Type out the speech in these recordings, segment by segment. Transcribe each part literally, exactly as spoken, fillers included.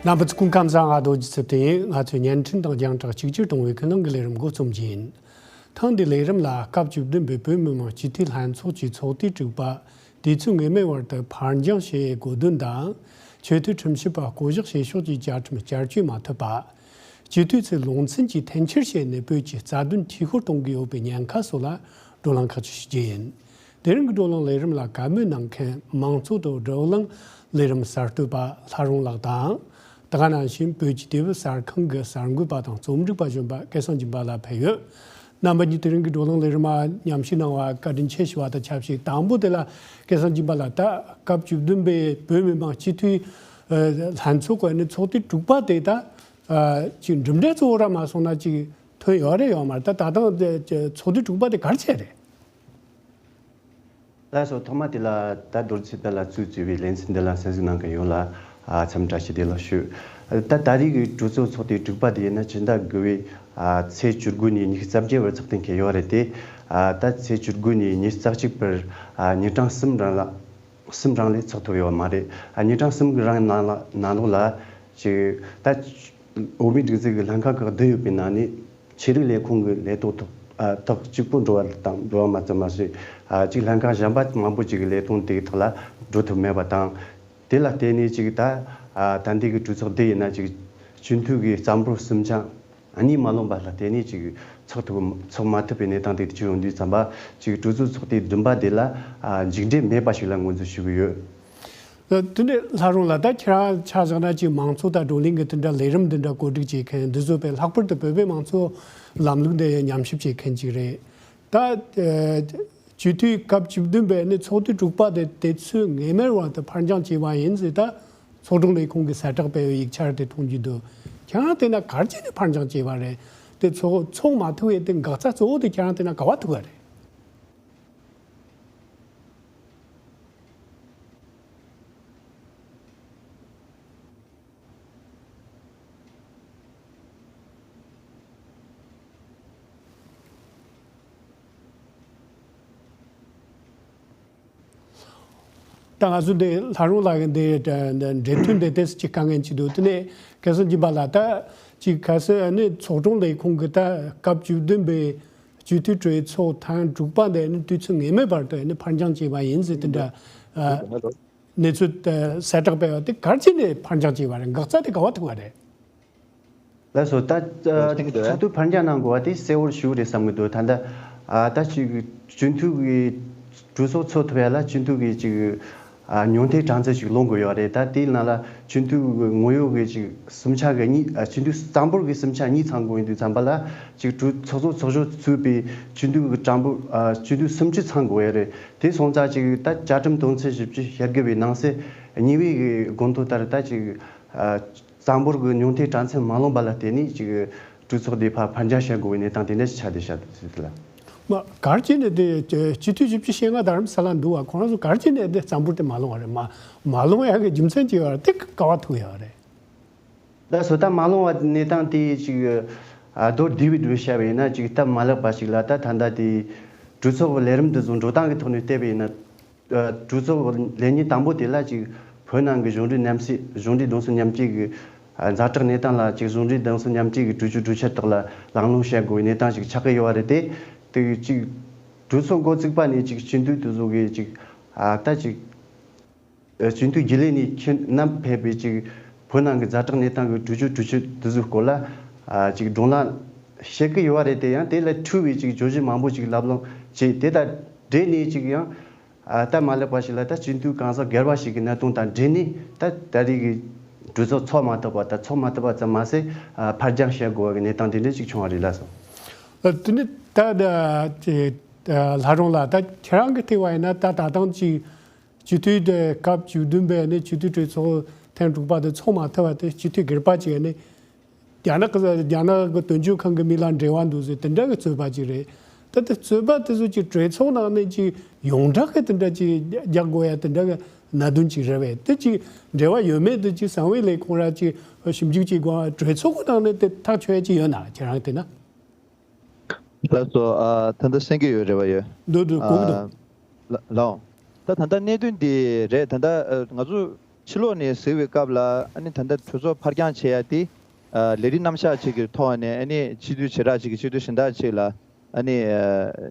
རྣམ་པ་ཚོ་སྐུ་ཁམས་བཟང་། ཨ་རྡོ་རྗེ་ཚེ་བརྟན་ཡིན། ང་ཚོས་བརྙན་འཕྲིན་དང་རྒྱང་བསྒྲགས་གཅིག་གྱུར་གཏོང་བའི་ཁུལ་ནང་གི་ལས་རིམ་འགོ་རྩོམ་གྱི་ཡིན། ཐེངས་འདིའི་ལས་རིམ་ལ་སྐབས་བཅུ་བདུན་པའི་བོད་མི་མང་སྤྱི་འཐུས་ལྷན་ཚོགས་ཀྱི་ཚོགས་དུས་དྲུག་པ་དུས་ཚོད་ངེས་མེད་བར་དུ་ཕར་འགྱངས་བྱེད་དགོས་དོན་དང་། ཆེས་མཐོའི་ཁྲིམས་ཞིབ་པ་བསྐོ་གཞག་བྱེད་ཕྱོགས་ཀྱི་བཅའ་ཁྲིམས་བསྐྱར་བཅོས་མ་ཐུབ་པ། སྤྱི་འཐུས་ཚོས་ལུང་ཚན་གྱི་འཐེན་འཁྱེར་བྱས་ནས་བོད་ཀྱི་རྩ་དོན་འཐུས་ཤོར་གཏོང་གི་ཡོད་པའི་ཉེན་ཁ་སོགས་ལ་བགྲོ་གླེང་ཁག་ཅིག་ཞུ་རྒྱུ་ཡིན། དེ་རིང་གི་བགྲོ་གླེང་ལས་རིམ་ལ་བཀའ་མོལ་གནང་མཁན་མང་གཙོ་དང་བགྲོ་གླེང་ལས་རིམ་གསར་གཏོད་པ་ལྷ་རུང་ལགས་དང་། དེ་ག་ནང་བཞིན་བོད་ཀྱི་དེབ་གསར་ཁང་གི་གསར་འགོད་པ་དང་རྩོམ་སྒྲིག་པ་གཞོན་པ་སྐལ་བཟང་སྦྱིན་པ་ལགས་ཕེབས་ཡོད། རྣམ་པ་གཉིས་དེ་རིང་གི་བགྲོ་གླེང་ལས་རིམ་མ་མཉམ་ཞུགས་གནང་བར་བཀའ་དྲིན་ཆེ་ཞུ་བ་དང་ཆབས་ཅིག་དང་པོ་དེ་ལ་སྐལ་བཟང་སྦྱིན་པ་ལགས། ད་སྐབས་བཅུ་བདུན་པའི་བོད་མི་མང་སྤྱི་འཐུས་ལྷན་ཚོགས་ཀྱི་ནི་ཚོགས་དུས་དྲུག་པ་དེ་ད་ཅིག་གྲུབ་འབྲས་གཙོ་བོ་ར་མ་སོང་ན་ཅིག་ཐོན་ཡོད་རེད་ཡོད་མ་རེད། ད་ད་ལྟ་ཚོགས་དུས་དྲུག་པ་དེ་ག་རེ་བྱས་རེད། ལགས་སོ། ཐོག་མ་དེ་ལ་ད་རྡོ་རྗེ་ཚེ་བརྟན་ལགས་གཙོས་བྱས་པའི་ལེ་ཚན་འདི་ལ་གསན་གཟིགས་གནང་མཁན་ཡོངས་ལ་འཚམས་བཀྲ་ཤིས་བདེ་ལེགས་ཞུ། ད་ད་རེས་ཀྱི་གྲོས་ཚོགས་ཚོགས་དུས་དྲུག་པ་དེ་ཡིན་ན་སྤྱི་ཟླ་དགུ་པའི་ཚེས་བཅུ་དགུ་ནས་ཉི་ཤུ་རྩ་བརྒྱད་བར་ཚོགས་གཏན་འཁེལ་ཡོད་རེད་དེ། ད་ཚེས་བཅུ་དགུ་ནས་ཉི་ཤུ་རྩ་གཅིག་བར་ཉིན་གྲངས་གསུམ་རིང་ལ་གསུམ་རིང་ལས་ཚོགས་ཐུབ་ཡོད་མ་རེད། ཉིན་གྲངས་གསུམ་གྱི་རིང་ནང་ལ་ནང་ལོགས་ལ་ཅིག་ད་འོས་མིའི་སྒྲིག་འཛུགས་ཀྱི་ལྷན་ཁང་ཁག་བསྡུས་ཡོད་པའི་ནང་ནས་ཆོས་རིག་ལས་ཁུངས་ཀྱི་ལས་ཐོག་ཐོག་ཨ་ཐག་གཅིག་པུ་འགྲོ་བ་དང་འགྲོ་བ་མ་ཚད་མ་ཟད། ཨ་གཅིག་ལྷན་ཁང་གཞན་པ་མང་པོ་ཅིག་གི་ལས་དོན་དེ་ཐོག་ལ་འགྲོ་ཐུབ་མེད་པ་དང་། དེ་ལ་བརྟེན་ནས་ཅིག་ད་ཨ་ད་ལྟའི་གི་གྲོས་ཚོགས་འདི་ཡིན་ན་ཅིག་སྤྱི་འཐུས་ཀྱི་རྩ་འབོར་གསུམ་ཆ་གཉིས་མ་ལོངས་པ་ལ་བརྟེན་ནས་ཅིག་ཚོགས་ཐུབ་ཚོགས་མ་ཐུབ་པའི་གནས་སྟངས་དེ་བྱུང་ཡོང་དུས་ཙམ་པ་ཅིག་གྲོས་ཚོགས་ཚོགས་དུས་བདུན་པ་དེ་ལ་ཨ་མཇུག་འབྲས་མེད་པ་ཞིག་ལ་ངོས་འཛིན་ཞུ་གི་ཡོད། དེ་འདྲའི་ལྷ་རུང་ལགས། ད་ཁྱེད་རང་ཆ་བཞག་ན་ཅིག་མང་གཙོ་དང་བགྲོ་གླེང་གི་དེ་འདྲ་ལས་རིམ་འདི་འདྲ་གོ་སྒྲིག་བྱེད་མཁན་འདི་ཚོ་དཔེ་ལྷག་པར་དུ་བོད་པའི་མང་གཙོ་ལམ་ལུགས་འདི་ཉམས་ཞིབ་བྱེད་མཁན་ཅིག་རེད། ད་ཨ་སྤྱི་འཐུས་སྐབས་བཅུ་བདུན་པའི་ནི་ཚོགས་དུས་དྲུག་པ་དེ་དུས་ཚོད་ངེས་མེད་བར་དུ་ཕར་འགྱངས་བྱས་པ་ཡིན་ཟེར། ད་ཚོགས་དྲུང་ལས་ཁུངས་ཀྱི་གསལ་བསྒྲགས་སྤེལ་བའི་ཡིག་ཆར་དེ་མཐོང་རྒྱུ་འདུག་ཁྱེད་རང་བལྟས་ན་ག་རེ་བྱས་ནས་ཕར་འགྱངས་བྱས་པ་རེད། དེ་ཚོགས་ཚོགས་མ་ཐུབ་པའི་དེ་འགག་རྩ་གཙོ་བོ་དེ་ཁྱེད་རང་བལྟས་ན་ག་པར་ཐུག་པ་རེད། ད་ང་ཚོ་འདི་ལྷ་རུང་ལགས་ཀྱི་འདི་འབྲེལ་མཐུད་འདི་ཏོག་ཙམ་ཅིག་དཀའ་ངལ་ཅིག་འདུག་དེ་ནས་སྐལ་བཟང་སྦྱིན་པ་ལགས། ད་ཅིག་གལ་སྲིད་ནི་ཚོགས་དྲུང་ལས་ཁུངས་ཀྱི་ད་སྐབས་བཅུ་བདུན་པའི་སྤྱི་འཐུས་གྲོས་ཚོགས་ཐེངས་དྲུག་པ་འདི་ནི་དུས་ཚོད་ངེས་མེད་བར་དུ་ནི་ཕར་འགྱངས་བྱས་པ་ཡིན་ཟེར་དེ་འདྲ་ཨ་གནས་ཚུལ་གསལ་བསྒྲགས་སྤེལ་བ་དེ་ག་རེ་བྱས་ནས་ཕར་འགྱངས་བྱས་པ་རེད། འགག་རྩ་དེ་ག་པར་ཐུག་པ་རེད། ལགས་སོ། ད་ཨ་ཚོགས་དུས་ཕར་འགྱངས་གནང་དགོས་པ་དེ་གསལ་བོར་ཞུ་རེད་བསམ་གྱི་འདུག་ད་ལྟ་ཨ་ད་ཅིག་སྤྱི་འཐུས་ཀྱི་གྲོས་ཚོགས་ཚོགས་ཐུབ་ཡ་ལ་སྤྱི་འཐུས་ཀྱི་ཅིག་ཨ་ཉུང་མཐའི་གྲངས་ཚད་ཅིག་ལོངས་དགོས་ཡོད་རེད། ད་དེའི་ནང་ལ་སྤྱི་འཐུས་ཀྱི་ངོ་ཡོད་ཀྱི་ཅིག་གསུམ་ཆ་གི་གཉིས། ཨ་སྤྱི་འཐུས་རྩ་འབོར་གྱི་གསུམ་ཆ་གཉིས་ཚང་དགོས་ཡིན་དུས་ཙམ་པ་ལ་ཅིག་གྲོས་ཚོགས་གཙོ་ཚོགས་གཞོན་ཚུད་པའི་སྤྱི་འཐུས་ཀྱི་གྲངས་འབོར་ཨ་སྤྱི་འཐུས་སུམ་ཅུ་ཚང་དགོས་ཡ་རེད། དེ་སོང་ཙང་ཅིག་ད་བཅའ་ཁྲིམས་དོན་ཚན་བཞི་བཅུ་ཞེ་དགུ་པའི་ནང་གསེས་གཉིས་པའི་དགོངས་དོན་ལྟར་ད་ཅིག་ཨ་རྩ་འབོར་གྱི་ཉུང་མཐའི་གྲངས་ཚད་མ་ལོངས་པ་ལ་བརྟེན་ནས་ཅིག་གྲོས་ཚོགས་དེ་ཕར་ཕར་འགྱངས་བྱ་དགོས་པའི་གནས་སྟངས་དེ་འདྲ་ཞིག་ཆགས་བསྡད་ཤག་ཟེར་དེ་ལ། མ་ག་རེ་བྱས་ནས་དེ་སྤྱི་འཐུས་བཞི་བཅུ་ཞེ་ལྔ་དྷ་རམ་ས་ལ་འདུག་བ། ཁོ་རང་ཚོ་ག་རེ་བྱས་ནས་དེ་རྩ་འབོར་དེ་མ་ལོངས་པ་རེད། མ་མ་ལོངས་ཡག་གི་རྒྱུ་མཚན་ཅིག་ཡོད་རེད། དེ་ག་པར་ཐུག་ཡོད་རེད། ལགས་སོ། ད་མ་ལོངས་པ་གནས་སྟངས་དེ་ཅིག་ཨ་མདོར་བསྡུས་པའི་འགྲོས་བཤད་པ་ཡིན་ན་ཅིག་སྟབས་མ་ལེགས་པ་ཞིག་ལ་ད་ད་ལྟ་དེ་གྲོས་ཚོགས་ཀྱི་ལས་རིམ་འདི་ཚོ་འགྲོ་སྟངས་ཀྱི་ཐོག་ནས་བལྟས་པ་ཡིན་ན། ཨ་གྲོས་ཚོགས་ལས་ཉིན་དང་པོ་དེ་ལ་ཅིག་བོད་ནང་གི་གཞུང་འབྲེལ་མཉམ་བསྲེས་གཞུང་འབྲེལ་གདུང་སེམས་མཉམ་སྐྱེད་ཀྱི་ཨ་ཛ་དྲག་གནས་སྟངས་ལ་ཅིག་གཞུང་འབྲེལ་གདུང་སེམས་མཉམ་སྐྱེད་ཀྱི་གྲོས་ཆོད་གྲོས་འཆར་དག་ལ་ལམ་ལྷོང་བྱེད་དགོས་པའི་གནས་སྟངས་ཤིག་ཆགས་ཀྱི་ཡོད་པ་རེད་དེ། དེ་ཅིག་གྲོས་ཚོགས་འགོ་བཙུགས་པ་ནས་ཅིག་སྤྱི་འཐུས་དེ་ཚོ་གིས་ཅིག་ཨ་ད་ཅིག་ཨ་སྤྱི་འཐུས་རྒྱུན་ལས་ནས་ཁྱོན་བསྣམས་ཕེབས་པའི་ཅིག་བོད་ནང་གི་ཛ་དྲག་གནས་སྟངས་ཀྱི་གྲོས་ཆོད་གྲོས་ཆོད་དེ་ཚོའི་སྐོར་ལ་ཨ་ཅིག་བགྲོ་གླེང་བྱེད་ཀྱི་ཡོད་པ་རེད་དེ། ཡང་དེ་ལས་འཁྲུལ་བའི་ཅིག་བརྗོད་གཞི་མང་པོ་ཅིག་ལབ་སློང་བྱས། དེ་དང་འབྲེལ་ནས་ཅིག་ཡང་ཨ་སྟབས་མ་ལེགས་པ་ཞིག་ལ་ད་སྤྱི་འཐུས་གང་ཟག་སྒེར་བ་ཞིག་གི་གནད་དོན་དང་འབྲེལ་ནས་ད་ད་རེས་ཀྱི་གྲོས་ཚོགས་ཚོགས་མ་ཐུབ་པ་དང་ཚོགས་མ་ཐུབ་པ་ཙམ་མ་ཟད་ཨ་ཕར་འགྱངས་བྱེད་དགོས་པ་གི་གནས་སྟངས་དེ་འདྲ་ཅིག་བྱུང་བ་རེད་ལགས་སོ། ཨ་དེ་ནི་ད་ད་ཅིག་ཨ་ལྷ་རུང་ལགས། ད་ཁྱེད་རང་གི་ལྟ་བ་ཡིན་ན་ད་ད་ཐེངས་ཅིག་སྤྱི་འཐུས་དེ་སྐབས་བཅུ་བདུན་པའི་ནི་སྤྱི་འཐུས་གྲོས་ཚོགས་ཐེངས་དྲུག་པ་དེ་ཚོགས་མ་ཐུབ་པ་དེ་སྤྱི་འཐུས་སྒེར་པ་ཅིག་ནི་རྒྱ་ནག་གི་རྒྱ་ནག་གི་དོན་གཅོད་ཁང་གི་མི་ལ་འབྲེལ་བ་འདུག་ཟེར་དེ་འདྲ་གི་རྩོད་པ་ཅིག་རེད། ད་དེ་རྩོད་པ་དེ་ཚོ་ཅིག་གྲོས་ཚོགས་ནང་ནས་ཅིག་ཡོངས་གྲགས་ཀྱི་དེ་འདྲ་ཅིག་རྒྱག་དགོས་ཡ་དེ་འདྲ་གི་གནད་དོན་ཅིག་རེད་པས། དེ་ཅིག་འབྲེལ་བ་ཡོད་མེད་དེ་ཅིག་གསང་བའི་ལས་ཁུངས་ར་ཅིག་ཞིབ་འཇུག་བྱེད་དགོས། གྲོས་ཚོགས་ཀྱི་ནང་ནས་དེ་ཐག་ཆོད་ཡ་ཅིག་ཡོད་ན་ཁྱེད་རང་བལྟས་ན། ལགས་སོ། ཨ་ད་ལྟ་གསན་གྱི་ཡོད་རེད་པ། ཡོད། འདུག་འདུག་གོ་གི་འདུག་ཨ་ལ་ལའོ། ད་ད་ལྟ་གནད་དོན་འདི་རེད། ད་ལྟ་ཨ་ང་ཚོ་ ཕྱི་ལོགས་ནས་གཟིགས་པའི་སྐབས་ལ་ཨ་ནི་ད་ལྟ་གྲོས་ཚོགས་ཕར་འགྱངས་བྱེད་ཡ་དེ་ལས་རིགས་རྣམ་གཞག་ཅིག་གི་ཐོག་ནས་ཨ་ནི་སྤྱི་འཐུས་བྱེ་བྲག་ཅིག་གི་སྤྱི་འཐུས་གཞན་དག་ཅིག་ལ་ཨ་ནི་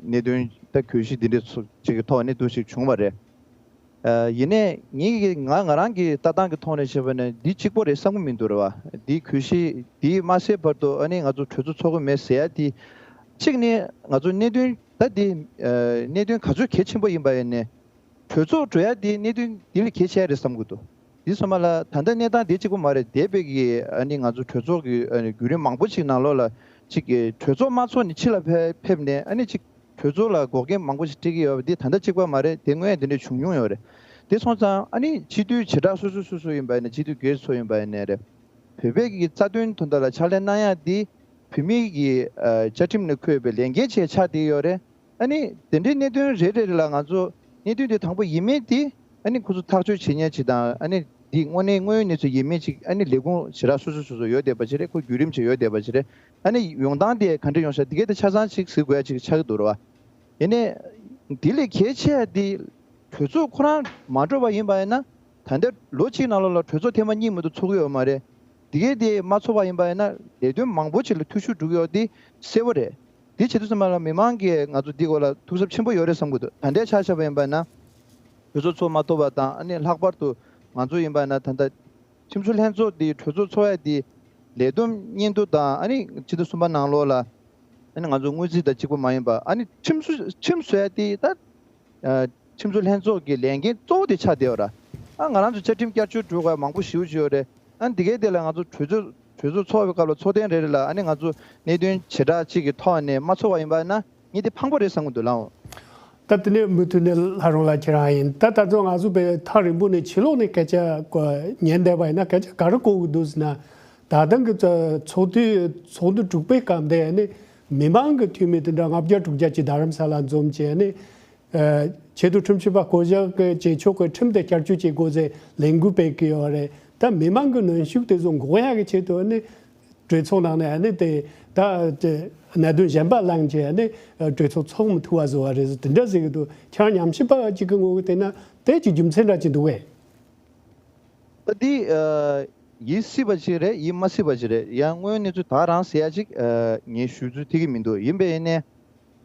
གནད་དོན་ད་གྱོད་གཞི་འདི་འདྲ་ཅིག་གི་ཐོག་ནས་འདུག་ཞིག་བྱུང་བ་རེད། ཡིན་ནའི་ངེད་ཀྱི་ང་ང་རང་གི་ལྟ་སྟངས་ཀྱི་ཐོག་ནས་བཤད་པ་ན་འདི་གཅིག་པོ་རེད་བསམ་གྱི་མི་འདུག་རེད་བ། འདི་གྱོད་གཞི་འདི་མ་སེལ་བར་དུ་ཨ་ནི་ང་ཚོ་གྲོས་ཚོགས་ཚོགས་ཀྱི་མེད་ཟེར་ཡ་དེ་གཅིག་ནི་ང་ཚོ་གནད་དོན་ད་འདི་གནད་དོན་ག་ཚོད་གལ་ཆེན་པོ་ཡིན་པ་ཡིན་ནའི། གྲོས་ཚོགས་གྲོལ་ཡ་དེ་གནད་དོན་འདི་ལས་གལ་ཆེ་རེད་བསམ་གྱི་འདུག་འདི་སོང་མ་ལ་ད་ལྟ་གནས་སྟངས་དེ་གཅིག་པོ་མ་རེད། འདས་པའི་གི་ཨ་ནི་ང་ཚོ་གྲོས་ཚོགས་ཀྱི་ཨ་ནི་བརྒྱུད་རིམ་མང་པོ་ཅིག་ནང་ལོགས་ལ་ཅིག་གི་གྲོས་ཚོགས་མ་ཚོགས་ནས་ཕྱི་ལ་ཕེབས་ཕེབས་ནས་ཨ་ནི་ཅིག་གྲོས་ཚོགས་ལ་འགོག་རྐྱེན་མང་པོ་ཞིག་སྤྲད་ཀྱི་ཡོད་པ་འདི་ད་ལྟ་གཅིག་པ་མ་རེད། དེ་སྔོན་དེ་འདྲ་བྱུང་མྱོང་ཡོད་རེད། དེ་སོང་ཙང་ཨ་ནི་སྤྱི་འཐུས་བྱེ་བྲག་སོ་སོ་སོ་སོ་ཡིན་པ་ཡིན་ན་སྤྱི་འཐུས་སྒེར་ཚོ་ཡིན་པ་ཡིན་ནའི་རེད། བོད་པའི་གི་རྩ་དོན་དོན་དག་ལ་ཕྱག་ལས་གནང་ཡ་འདི་བོད་མིའི་གི་ཨ་བཅའ་ཁྲིམས་ནང་འཁོད་པའི་ལས་འགན་ཆེད་ཆགས་བསྡད་ཡོད་རེད། ཨ་ནི་དེ་འདྲའི་གནད་དོན་རེ་རེ་རེ་ལ་ང་ཚོ་གནད་དོན་དེ་དང་པོ་ཡིན་མིན་དེ་ཨ་ནི་ཁོ་ཚོ་ཐག་གཅོད་བྱེད་མཁན་ཅིག་དང་ཨ་ནི་འདི་དངོས་གནས་དངོས་ཡོད་གནས་ཚུལ་ཡིན་མིན་ཅིག་ཨ་ནི་ལས་ཁུངས་བྱེ་བྲག་སོ་སོ་སོ་སོ་ཡོད་བསྡད་པ་ཅིག་རེད། ཁོ་བརྒྱུད་རིམ་ཅིག་ཡོད་བསྡད་པ་ཅིག་རེད། ཨ་ནི་ཡོང་སྟངས་དེ་ག་འདྲ་ཡོང་ཤག་འདི་གའི་དེ་ཆ་ཚང་ཅིག་གཟིགས་དགོས་ཡ་ཅིག་ཆགས་ཀྱི་འདུག་རེད་བ། ཡིན་ནའི་འདི་ལས་གལ་ཆེ་ཡ་འདི་གྲོས་ཚོགས་ཁོ་རང་མ་འགྲོ་བ་ཡིན་པ་ཡིན་ན་ད་ལྟ་ལོ་གཅིག་ནང་ལོགས་ལ་གྲོས་ཚོགས་ཐེངས་མ་གཉིས་མ་གཏོགས་ཚོགས་ཀྱི་ཡོད་མ་རེད། འདི་གའི་དེ་མ་ཚོགས་པ་ཡིན་པ་ཡིན་ན་ལས་དོན་མང་པོ་ཅིག་ལ་འཐུས་ཤོར་འགྲོ་གི་ཡོད་འདི་གསལ་པོ་རེད། འདི་བྱེད་དུས་ཙམ་པ་ལ་མི་མང་གིས་ང་ཚོ་འདི་སྐོར་ལ་ཐུགས་འཚབ་ཆེན་པོ་ཡོད་རེད་བསམ་གྱི་འདུག་ད་ལྟའི་ཆ་བཞག་པ་ཡིན་པ་ན་གྲོས་ཚོགས་ཚོགས་མ་ཐུབ་པ་དང་ཨ་ནི་ལྷག་པར་དུ་ང་ཚོ་ཡིན་པ་ན་ད་ལྟ་ཁྲིམས་བཟོ་ལྷན་ཚོགས་འདི་གྲོས་ཚོགས་ཚོགས་ཡ་འདི་ལས་བསྡོམས་སྙན་ཐོ་དང་ཨ་ནི་སྤྱི་ཟླ་གསུམ་པ་ནང་ལོགས་ལ་ཨ་ནི་ང་ཚོ་སྔོན་རྩིས་དང་གཅིག་པ་མ་ཡིན་པ་ཨ་ནི་ཁྲིམས་བཟོ་ཁྲིམས་བཟོ་ཡ་འདི་ད་ཁྲིམས་བཟོ་ལྷན་ཚོགས་ཀྱི་ལས་འགན་གཙོ་བོ་དེ་ཆགས་བསྡད་ཡོད་ར། ཨ་ང་རང་ཚོ་བཅའ་ཁྲིམས་བསྐྱར་བཅོས་འགྲོ་དགོས་མང་པོ་ཞེ་པོ་ཅིག་ཡོད་རེད། ཨ་འདི་གའི་དེ་ལ་ང་ཚོ་གྲོས་ཚོགས་གྲོས་ཚོགས་ཚོགས་པའི་སྐབས་ལ་ཚོགས་ཐེངས་རེ་རེ་ལ་ཨ་ནི་ང་ཚོ་གནད་དོན་བྱེ་བྲག་ཅིག་གི་ཐོག་ནས་མ་ཚོགས་པ་ཡིན་པ་ན་ངས་དེ་ཕངས་པོ་རེད་བསམ་གྱི་འདུག་ལགས། ད་དེ་ནས་མུ་མཐུད་ནས་ལྷ་རུང་ལགས་ཁྱེད་རང་ཡིན། ད་ད་དུང་ང་ཚོ་བས་ཐག་རིང་པོ་ནས་ཕྱི་ལོགས་ནས་སྐད་ཆ་གོ་ཉན་བསྡད་པ་ཡིན་ན་སྐད་ཆ་ག་རེ་གོ་གི་འདུག་ཟེར་ན། ད་ཐེངས་ཀྱི་ཚོགས་དུས་ཚོགས་འདུ་དྲུག་པའི་སྐབས་དེ་ནི་མི་མང་གི་འཐུས་མི་དེ་འདྲ་ལྔ་བརྒྱ་དྲུག་བརྒྱ་ཅིག་རྡ་རམ་ས་ལ་འཛོམས་བྱས་ནས། ཨ་ཆེས་མཐོའི་ཁྲིམས་ཞིབ་པ་བསྐོ་གཞག་གི་བྱེད་ཕྱོགས་ཀྱི་ཁྲིམས་དེ་བསྐྱར་བཅོས་བྱེད་དགོས་ཟེར་ལས་འགུལ་སྤེལ་གྱི་ཡོད་རེད། ད་མི་མང་གི་གནོན་ཤུགས་དེ་ཚོ་འགོག་ཡག་གི་ཆེད་དུ་ནི་གྲོས་ཚོགས་ནང་ནས་ནི་དེ་ད་གནད་དོན་གཞན་པ་བླངས་བྱས་ནི་གྲོས་ཚོགས་ཚོགས་མི་ཐུབ་པ་བཟོ་བ་རེད་ཟེར་དེ་འདྲ་ཟེར་གྱི་འདུག་ཁྱེད་རང་ཉམས་ཞིབ་པ་ཅིག་གི་ངོས་ཀྱི་བལྟས་ན་དེ་ཅིག་རྒྱུ་མཚན་འདྲ་ཅིག་འདུག་གས། ད་འདི་ཨ་ཡིན་སྲིད་པ་ཅིག་རེད། ཡིན་མ་སྲིད་པ་ཅིག་རེད། ཡང་དངོས་ཡོད་གནས་ཚུལ་ད་རང་ཟེར་ཡ་ཅིག་ཨ་ངས་ཞུ་ཚུལ་ཐིག་གི་མི་འདུག་ཡིན་པས་ཡིན་ནའི་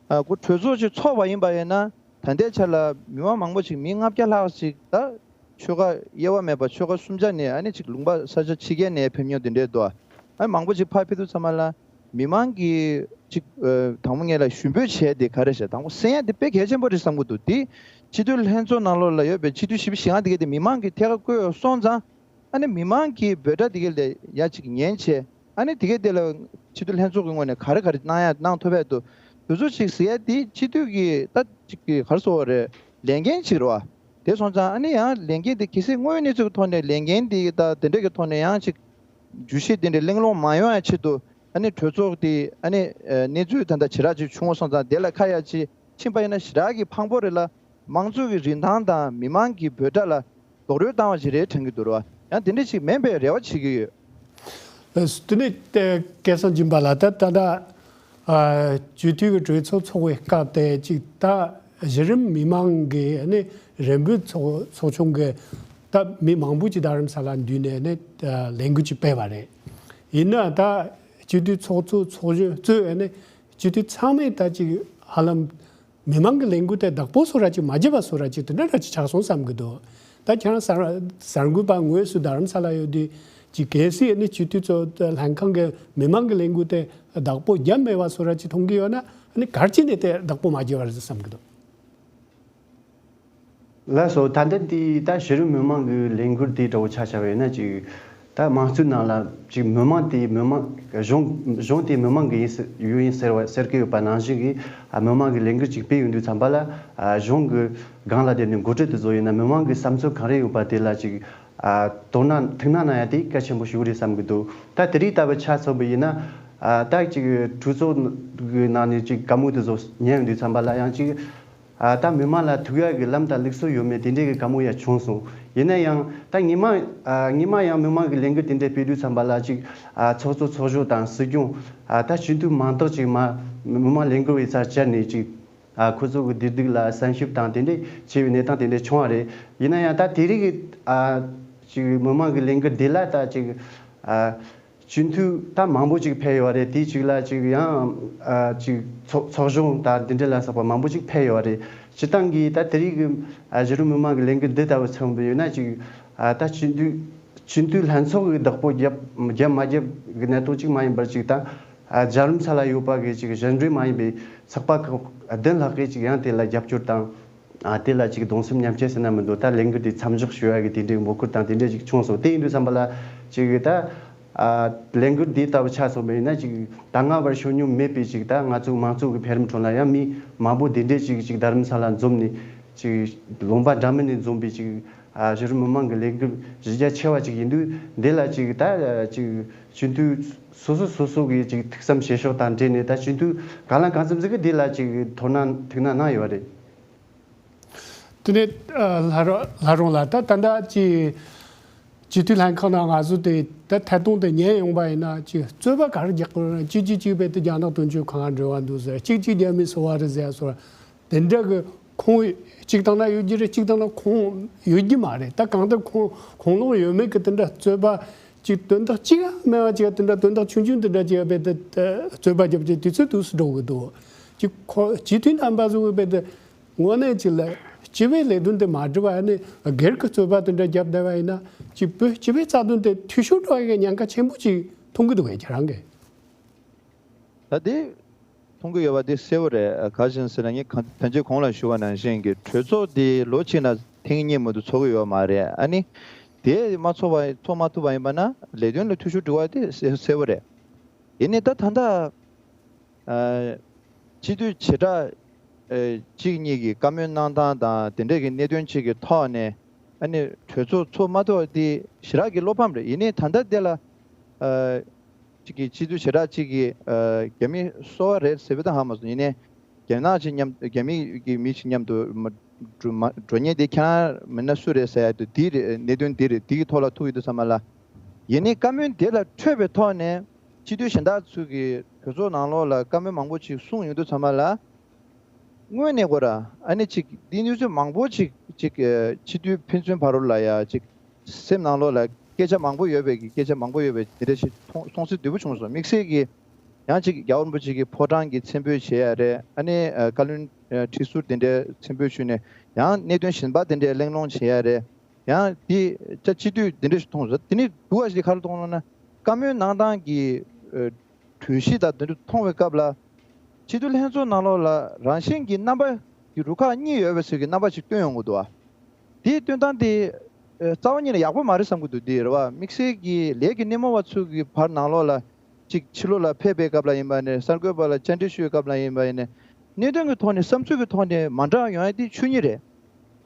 ཨ་ཁོ་གྲོས་ཚོགས་ཅིག་ཚོགས་པ་ཡིན་པ་ཡིན་ན་ད་ལྟའི་ཆ་ལ་མི་མང་མང་པོ་ཅིག་མི་ལྔ་བརྒྱ་ལྷག་ཅིག་ད་ཆོལ་ཁ་དབྱེ་བ་མེད་པ་ཆོལ་ཁ་གསུམ་ཆ་ནས་ཨ་ནི་ཅིག་ལུང་པ་ས་ཆ་ཕྱི་རྒྱལ་ནས་ཕེབས་མྱོང་དེ་འདྲས་འདུག་ཨ་མང་པོ་ཅིག་ཕར་ཕེབས་དུས་ཚང་མ་ལ། མི་མང་གིས་ཅིག་ཨ་དང་པོ་ངེད་ལ་ཞུ་འབོད་བྱས་ཏེ་ག་རེ་བྱས་དང་པོ་གསན་ཡ་དེ་དཔེ་གལ་ཆེན་པོ་རེད་བསམ་གྱི་འདུག་དེ་སྤྱི་འཐུས་ལྷན་ཚོགས་ནང་ལོགས་ལ་ཡོད་པའི་སྤྱི་འཐུས་བཞི་བཅུ་ཞེ་ལྔ་དེ་གས་དེ་མི་མང་གིས་ཐད་ཀར་བསྐོས་སོང་ཙང་ཨ་ནི་མི་མང་གིས་འབོད་སྒྲ་དེ་གས་ལ་ཡ་ཅིག་ཉན་བྱས་ཨ་ནི་དེ་གས་དེ་ལ་སྤྱི་འཐུས་ལྷན་ཚོགས་ཀྱི་ངོས་ནས་ག་རེ་ག་རེ་གནང་ཡ་གནང་ཐུབ་ཡ་འདུག་དེ་ཚོ་ཅིག་ཟེར་ཡ་དེ་སྤྱི་འཐུས་ཀྱི་ད་ཅིག་གི་ག་རེ་ཟེར་དགོས་རེད། ལས་འགན་ཅིག་རེད་བ། དེ་སོང་ཙང་ཨ་ནི་ཡང་ལས་འགན་དེ་གལ་སྲིད་དངོས་ཡོད་གནས་ཚུལ་གྱི་ཐོག་ནས་ལས་འགན་དེ་ད་དེ་འདྲ་གི་ཐོག་ནས་ཡང་ཅིག་བརྗོད་གཞི་དེ་འདྲའི་གླེང་སློང་མ་ཡོང་ཡ་ཆེད་དུ་ཨ་ནི་གྲོས་ཚོགས་དེ་ཨ་ནི་ཨ་གནས་ཚུལ་ད་ལྟ་ཞེ་དྲག་ཅིག་བྱུང་བ་སོང་ཙང་དེ་ལ་ཁ་ཡ་ཅིག་ཕྱིན་པ་ཡིན་ན་ཞེ་དྲག་གི་ཕངས་པོ་རེད་ལ་མང་གཙོ་གི་རིན་ཐང་དང་མི་མང་གི་འབོད་སྒྲ་ལ་རྡོག་རོལ་བཏང་བ་ཞིག་རེད་དྲན་གྱི་འདུག་ར་བ། ཡང་དེ་འདྲ་ཞིག་མིན་པའི་རེ་བ་བྱེད་ཀྱི་ཡོད། ལགས་སོ། དེ་ནས་ཏེ་སྐལ་བཟང་སྦྱིན་པ་ལགས། ད་ད་ལྟ་ཨ་སྤྱི་འཐུས་ཀྱི་གྲོས་ཚོགས་ཚོགས་པའི་སྐབས་དེ་ཅིག་ད་གཞི་རིམ་མི་མང་གི་ནི་རེ་འབོད་ཚོགས་ཚོགས་ཆུང་གི་ད་མི་མང་པོ་ཅིག་རྡ་རམ་ས་ལ་འདུས་ནས་ནི་ཨ་ལས་འགུལ་ཅིག་སྤེལ་བ་རེད། ཡིན་ན་ད་སྤྱི་འཐུས་ཚོགས་གཙོ་ཚོགས་གཞོན་གཙོས་ནི་སྤྱི་འཐུས་ཚང་མས་ད་ཅིག་ཧ་ལམ་མི་མང་གི་ལས་འགུལ་དེ་བདག་པོ་བཟོ་ར་ཅིག་མ་བྱས་པ་བཟོ་ར་ཅིག་དེ་འདྲ་ར་ཅིག་ཆགས་སོང་བསམ་གི་འདུག་ད་ཁྱེད་རང་གསར་གསར་འགོད་པ་དངོས་སུ་རྡ་རམ་ས་ལ་ཡོད་དུས་ཅིག་གལ་སྲིད་ནི་སྤྱི་འཐུས་ཚོ་ལྷན་ཁང་གི་མི་མང་གི་ལས་འགུལ་དེ་བདག་པོ་བརྒྱབ་མེད་པ་བཟོ་ར་ཅིག་མཐོང་གི་ཡོད་ན་ནི་ག་རེ་བྱས་ནས་དེ་བདག་པོ་མ་བརྒྱབ་པ་རེད་བསམ་གི་འདུག་ལགས་སོ། ད་ལྟ་འདི་ད་གཞི་རིམ་མི་མང་གི་ལས་འགུལ་དེ་འདྲ་བོ་ཆ་བཞག་པ་ཡིན་ན་ཅིག་ད་དམངས་གཙོའི་ནང་ལ་ཅིག་མི་མང་དེ་མི་མང་གཞུང་གཞུང་དེ་མི་མང་གི་ཡིན་ཟེར་ཡོད་ཡིན་ཟེར་བ་ཟེར་གི་ཡོད་པ་ནང་བཞིན་གྱི་ཨ་མི་མང་གི་ལས་འགུལ་ཅིག་སྤེལ་ཡོང་དུས་ཙམ་པ་ལ་ཨ་གཞུང་གི་སྒང་ལ་དེ་ནི་འགོ་ཁྲིད་དེ་ཚོ་ཡིན་ན་མི་མང་གི་བསམ་ཚུལ་གང་རེ་ཡོད་པ་དེ་ལ་ཅིག་ཨ་དོ་སྣང་ཐུགས་སྣང་གནང་ཡ་དེ་གལ་ཆེན་པོ་ཞིག་རེད་བསམ་གི་འདུག་ད་དེ་རིང་ལྟ་བུ་ཆ་མཚོན་པ་ཡིན་ན་ཨ་ད་ཅིག་གྲོས་ཚོགས་གི་ནང་ནས་ཅིག་བཀའ་མོལ་དེ་ཚོ་ཉན་ཡོང་དུས་ཙམ་པ་ལ་ཡང་ཅིག་ཨ་ད་མི་མང་ལ་ཐུག་ཡག་གི་ལམ་དང་ལུགས་སྲོལ་ཡོད་མེད་དེ་འདྲའི་གི་བཀའ་མོལ་ཡང་བྱུང་སོང་། ཡིན་ན་ཡང་ད་ཉི་མ་ཨ་ཉི་མ་ཡང་མི་མང་གི་ལས་འགུལ་དེ་འདྲ་སྤེལ་དུས་ཙམ་པ་ལ་ཅིག་ཨ་ཚོགས་གཙོ་ཚོགས་གཞོན་དང་སྲིད་སྐྱོང་ཨ་ད་སྤྱི་འཐུས་མང་དག་ཅིག་མ་མི་མང་ལས་འགུལ་བའི་སར་བཅར་ནས་ཅིག་ཨ་ཁོ་ཚོ་གི་བདེ་སྡུག་ལ་སེམས་ཞིབ་དང་དེ་འདྲའི་ཆེ་བའི་གནས་སྟངས་དེ་འདྲ་བྱུང་བ་རེད། ཡིན་ན་ཡང་ད་དེ་རིང་གི་ཨ་ ཅིག་མི་མང་གི་ལས་འགུལ་འདི་ལ་ད་ཅིག་ཨ་སྤྱི་འཐུས་ད་མང་པོ་ཅིག་ཕེབས་ཡོད་རེད། དེའི་ཅིག་ལ་ཅིག་ཡང་ཨ་ཅིག་ཚོགས་ཚོགས་གཞོན་ད་འདི་འདྲ་ལ་སོགས་པ་མང་པོ་ཅིག་ཕེབས་ཡོད་རེད། སྤྱི་བཏང་གི་ད་དེ་རིགས་ཀྱི་ཨ་གཞི་རིམ་མི་མང་གི་ལས་འགུལ་འདི་ལྟ་བུ་མཚོན་པ་ཡིན་ན་ཅིག་ཨ་ད་སྤྱི་འཐུས་སྤྱི་འཐུས་ལྷན་ཚོགས་ཀྱི་བདག་པོ་རྒྱབ་རྒྱབ་མ་རྒྱབ་གི་གནད་དོན་ཅིག་མ་ཡིན་པར་ཅིག་ད་ཨ་རྒྱལ་རིམ་ས་ལ་ཡོད་པ་གི་ཅིག་གཞན་འདྲེས་མ་ཡིན་པའི་ཚོགས་པ་ཁག་བདུན་ལྷག་གིས་ཅིག་ཡང་དེ་ལ་རྒྱབ་སྐྱོར་དང་། ཨ་དེ་ལ་ཅིག་གདུང་སེམས་མཉམ་སྐྱེད་ཟེར་ན་མི་འདུག་ད་ལས་འགུལ་དེ་མཚམས་འཇོག་ཞུ་ཡ་གི་དེ་འདྲའི་འབོད་སྐུལ་དང་དེ་འདྲའི་ཅིག་བྱུང་སོང་། དེ་ཡིན་དུས་ཙམ་པ་ལ་ཅིག་ད་ཨ་ལས་འགུལ་དེ་ལྟ་བུ་ཆགས་སོང་བ་ཡིན་ན་ཅིག་ད་སྔ་བར་ཤོད་མྱོང་མེད་པའི་ཅིག་ད་ང་ཚོ་མང་གཙོ་གི་འཕེལ་རིམ་ཁྲོད་ལ་ཡང་མི་མང་པོ་དེ་འདྲའི་ཅིག་ཅིག་རྡ་རམ་ས་ལ་འཛོམས་ནས་ཅིག་ལུང་པ་འདྲ་མིན་ནས་འཛོམས་པའི་ཅིག་ཨ་གཞི་རིམ་མི་མང་གི་ལས་འགུལ་གཞི་རྒྱ་ཆེ་བ་ཅིག་ཡིན་དུས། འདི་ལ་ཅིག་ད་ཅིག་སྤྱི་འཐུས་སོ་སོ་སོ་སོ་གི་ཅིག་ཐུགས་བསམ་བཞེས་ཕྱོགས་དང་འབྲེལ་ནས་ད་སྤྱི་འཐུས་གང་ལ་གང་འཚམ་ཟིག་གིས་འདི་ལ་ཅིག་དོ་སྣང་ཐུགས་སྣང་གནང་ཡོད་རེད། དེ་ནས་ཨ་ལྷ་རོང་ལྷ་རོང་ལ་ད་ད་ལྟ་ཅིག་སྤྱི་འཐུས་ལྷན་ཁང་ནང་ང་ཚོ་དེ་ད་ཐད་གཏོང་དེ་ཉན་ཡོང་པ་ཡིན་ན་ཅིག་རྩོད་པ་ག་རེ་རྒྱག་དགོས་རེད། གཅིག་གཅིག་གཅིག་བས་དེ་རྒྱ་ནག་དོན་གཅོད་ཁང་འབྲེལ་བ་འདུག་ཟེར། གཅིག་གཅིག་རྒྱ་མི་སོ་བ་རེད་ཟེར་སོགས། དེ་འདྲ་གི་ཁུངས་གཅིག་བཏང་ན་ཡོད་ཀྱི་རེད། གཅིག་བཏང་ན་ཁུངས་ཡོད་ཀྱི་མ་རེད། ད་གང་ལྟར་ཁུངས་ཁུངས་ལུང་ཡོད་མེད་ཀྱི་དེ་འདྲ་རྩོད་པ་ཅིག་དོན་དག་གཅིག་མེད་པ་ཅིག་དེ་འདྲ་དོན་དག་ཆུང་ཆུང་དེ་འདྲ་ཅིག་བས་དེ་རྩོད་པ་རྒྱབ་ཀྱི་དུས་ཚོད་དུས་སུ་འགྲོ་གི་འདུག་ཅིག་ཁོ་སྤྱི་འཐུས་རྣམ་པ་ཚོ་གི་བས་དེ་དངོས་གནས་ཅིག་ལ་སྤྱི་པའི་ལས་དོན་དེ་མ་འགྲུབ་པ་ནི་སྒེར་གྱི་རྩོད་པ་དེ་འདྲ་རྒྱབ་བསྡད་པ་ཡིན་ན་ཅིག་བོད་སྤྱི་པའི་རྩ་དོན་དེ་འཐུས་ཤོར་འགྲོ་ཡ་གི་ཉེན་ཁ་ཆེན་པོ་ཅིག་མཐོང་གི་འདུག་གས་ཁྱེད་རང་གིས། ད་དེ་མཐོང་གི་ཡོད་པ་དེ་གསལ་པོ་རེད། ག་རེ་ཟེར་ན་ངས་གང་ཐེངས་ཅིག་གོང་ལ་ཞུ་བ་ནང་བཞིན་གྱི་གྲོས་ཚོགས་དེ་ལོ་གཅིག་ནང་ཐེངས་གཉིས་མ་གཏོགས་ཚོགས་ཀྱི་ཡོད་མ་རེད། ཨ་ནི་དེ་མ་ཚོགས་པ་ཚོགས་མ་ཐུབ་པ་ཡིན་པ་ན་ལས་དོན་ལ་འཐུས་ཤོར་འགྲོ་བ་དེ་གསལ་གསལ་པོ་རེད། ཡིན་ནའི་ད་ད་ལྟ་ཨ་སྤྱི་འཐུས་བྱེ་བྲག་ཨ་གཅིག་གཉིས་ཀྱི་བཀའ་མོལ་གནང་སྟངས་དང་དེ་འདྲས་ཀྱི་གནད་དོན་གཅིག་གི་ཐོག་ནས་ཨ་ནི་གྲོས་ཚོགས་ཚོགས་མ་ཐུབ་པ་དེ་ཞེ་དྲག་གི་བློ་ཕམ་རེད། ཡིན་ནའི་ད་ལྟ་དེ་ལ་ཨ་གཅིག་གི་སྤྱི་འཐུས་བྱེ་བྲག་གཅིག་གི་ཨ་རྒྱ་མི་སོ་བ་རེད་ཟེར་བ་ད་ཧ་མ་སོང་། ཡིན་ནའི་རྒྱ་ནག་ཅིག་མཉམ་རྒྱ་མི་གི་མི་ཞིག་མཉམ་དུ་མ་འགྲོ་མ་འགྲོ་མཁན་དེ་ཁྱེད་རང་མིན་ན་སུ་རེད་ཟེར་ཡ་དུ་དེ་རེད། གནད་དོན་དེ་རེད། དེ་གི་ཐོག་ལ་ཐུག་ཡོད་དུས་ཙམ་པ་ལ་ཡིན་ནའི་བཀའ་མོལ་དེ་ལ་འཕྲོས་པའི་ཐོག་ནས་སྤྱི་འཐུས་གཞན་དག་ཚོས་ཀྱི་གྲོས་ཚོགས་ནང་ལོགས་ལ་བཀའ་མོལ་མང་པོ་ཅིག་གསུངས་ཡོང་དུས་ཙམ་པ་ལ། དངོས་གནས་ཁོ་ར་ཨ་ནི་ཅིག་འདི་གནས་ཚུལ་མང་པོ་ཅིག་ཅིག་ཨ་སྤྱི་འཐུས་ཕན་ཚུན་བར་ལ་ཡ་ཅིག་སེམས་ནང་ལོགས་ལ་སྐད་ཆ་མང་པོ་ཡོད་པའི་གི་སྐད་ཆ་མང་པོ་ཡོད་པའི་འདི་འདྲ་ཞིག་མཐོང་སོང་ཚེ་འདོད་པོ་བྱུང་སོང་། དམིགས་བསལ་གྱི་ཡང་ཅིག་རྒྱལ་བ་རིན་པོ་ཆེ་གི་ཕོ་བྲང་གི་མཚན་འབོད་བྱེད་ཡ་རེད། ཨ་ནི་ཨ་བཀའ་བློན་ཨ་ཁྲི་ཟུར་དེ་འདྲའི་མཚན་འབོད་ཞུས་ནས་ཡང་གནད་དོན་གཞན་པ་དེ་འདྲའི་གླེང་སློང་བྱེད་ཡ་རེད། ཡང་འདི་ཅག་སྤྱི་འཐུས་འདི་འདྲ་ཞིག་མཐོང་སོང་། དེ་ནི་སྡུག་པ་ཞིག་ག་རེ་མཐོང་ལབ་ན་བཀའ་མོལ་གནང་སྟངས་ཀྱི་ཨ་གྲོས་གཞི་དང་དེ་འདྲ་མཐོང་བའི་སྐབས་ལ་སྤྱི་འཐུས་ལྷན་ཚོགས་ནང་ལོགས་ལ་རང་བཞིན་གྱི་རྣམ་པ་ཀྱི་རུ་ཁག་གཉིས་ཡོད་པའི་ཚུལ་གྱི་རྣམ་པ་ཞིག་སྟོན་ཡོང་གི་འདུག་ཨ། དེའི་སྟོན་སྟངས་དེ་ཨ་རྩ་བ་ཉིད་ནས་ཡག་པོ་མ་རེད་བསམ་གྱི་འདུག་དེ་རེད་བ། དམིགས་བསལ་གྱི་ལས་ཀྱི་སྣེ་མོ་བ་ཚོ་གི་བར་ནང་ལོགས་ལ་ཅིག་ཕྱི་ལོགས་ལ་ཕེབས་པའི་སྐབས་ལ་ཡིན་པ་ནས་གསར་འགོད་པ་ལ་བཅར་འདྲི་ཞུ་བའི་སྐབས་ལ་ཡིན་པ་ཡིན་ནས་གནད་དོན་གྱི་ཐོག་ནས་བསམ་ཚུལ་གྱི་ཐོག་ནས་མ་འདྲ་ཡོང་ཡ་དེ་ཆོས་ཉིད་རེད།